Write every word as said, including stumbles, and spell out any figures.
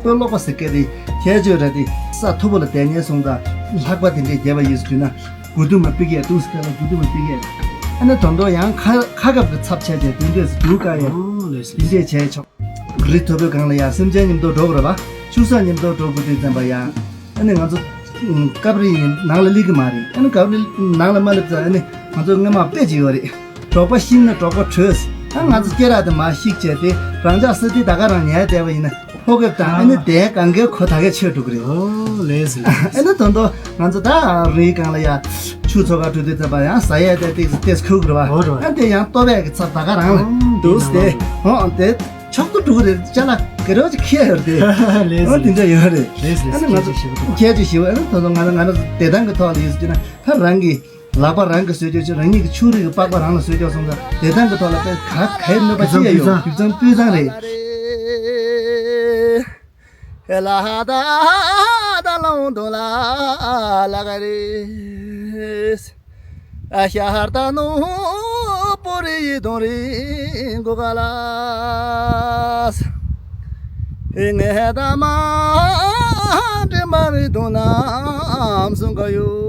པོ་ཀློག་པ་ཟེར་སྐད་དེ་ཁྱད་ཆོས་ར་དེ་ས་མཐོ་པོ་ལ་བསྡད་ཉེན་སོང་ཙང་ལྷགས་པ་དེ་འདྲས་རྒྱབ་པ་ཡིན་ཟེར་ན་དགུ་དུ་མ་པི་ཀེ་ཏུ་སི་ཀ་ལ་དགུ་དུ་མ་པི་ཀེ། ཨ་ནི་དོན་དོ་ཡང་ཁ་ཁ་ཁབ་ཀྱི་ཚབ་བྱས་ཏེ་དེ་འདྲས་སུ་འདུག་ག་ཡ། ཨོ་ལེ་སི་དེ་འདྲས་བྱས་ཆོག་རི་མཐོ་པོའི་སྒང་ལ་ཡ་སེམས་ཅན་མཉམ་དུ་འགྲོ་དགོས་ར་བ། ཆུ་ས་མཉམ་དུ་འགྲོ་དགོས་དུས་ཙམ་པ་ཡ། ཨ་ནི་ང་ཚོ་སྐབས་རེ་ཡིན་ནང་ལ་སླེབས་ཀྱི་མ་རེད། ཨ་ནི་སྐབས་རེ་ནང་ལ་མ་སླེབས་ཙང་ཨ་ནི་ང་ཚོ་སྔ་མ་དཔེ་ཅིག་ཡོད་རེད། འབྲོག་པ་ཤི་ན་འབྲོག་པ་བྲོས། ཨ་ང་ཚོ་སྐེ་རགས་དེ་མར་བཤིག་བྱས་ཏེ་རང་ཅག་ས་དེ་ད་ག་རང་ཉལ་བསྡད་པ་ཡིན་ན་ཕོ་རྒྱབ་དང་ཨ་ནི་དེའི་གང་གའི་གོ་ད་གའི་ཆོད་འགྲོ་གི་རེད། ཨོ་ལེ་སི་ལེ་སི། ཨ་ནི་དོན་དུ་ང་ཚོ་ད་རིའི་སྒང་ལ་ཡ་ཆུ་ཚོ་ག་འགྲོ་དུས་ཙམ་པ་ཡང་ཟ་ཡས་དེ་ཏེག་ཏེག་ཁུག་རེད་བ། ཨོ་རེད་བ། ཨ་དེ་ཡང་ལྟོ་བས་ཀྱི་ཚབ་ད་ག་རང་ལ་འདུག་སྟེ་ཧོ་དེ་མཆོག་ཏུ་འགྲོ་གི་རེད། ཅ་ལག་གི་རོ་ཅིག་ཁྱེར་ཡོད་རེད་དེ། ལེ་སི་ཨོ་དེ་འདྲ་ཡོད་རེད། ལེ་སི་ལེ་ཨ་ནི་ང་ཚོ་ཁྱེད་ཀྱི་ཞིབ་ཨ་ནི་དོན་དུ་ང་ང་ཚོ་བདེ་ཐང་གི་ཐོག་ལ་ཡོད་ཟེར་ན་ད་རང་གི་ལག་པ་རང་གིས་བཟོས་ཀྱོག་ཅིག་རང་ཉིད་ཀྱི་ཕྱུགས་རིགས་ཀྱི་པགས་པ་རང་ལ་བཟོས་ཀྱོག་སོང་ཙང་བདེ་ཐང་གི་ཐོག་ལ་དཔེ་ག་གའི་གནོད་པ་ཅི་ཡང་ཡོད། རྒྱུ་མཚན་སྤུས་གཙང་རེད། ལ་ད་ད་ལོང་དུ་ལ་ལ་ག་རེ། ཤར་ད་ནུ་པོ་རི་ཡི་དོང་རི་གོ་ག་ལ། ངས་ད་མ་དྲན་པ་རི་དོང་ནམ་སུང་ག་ཡོད།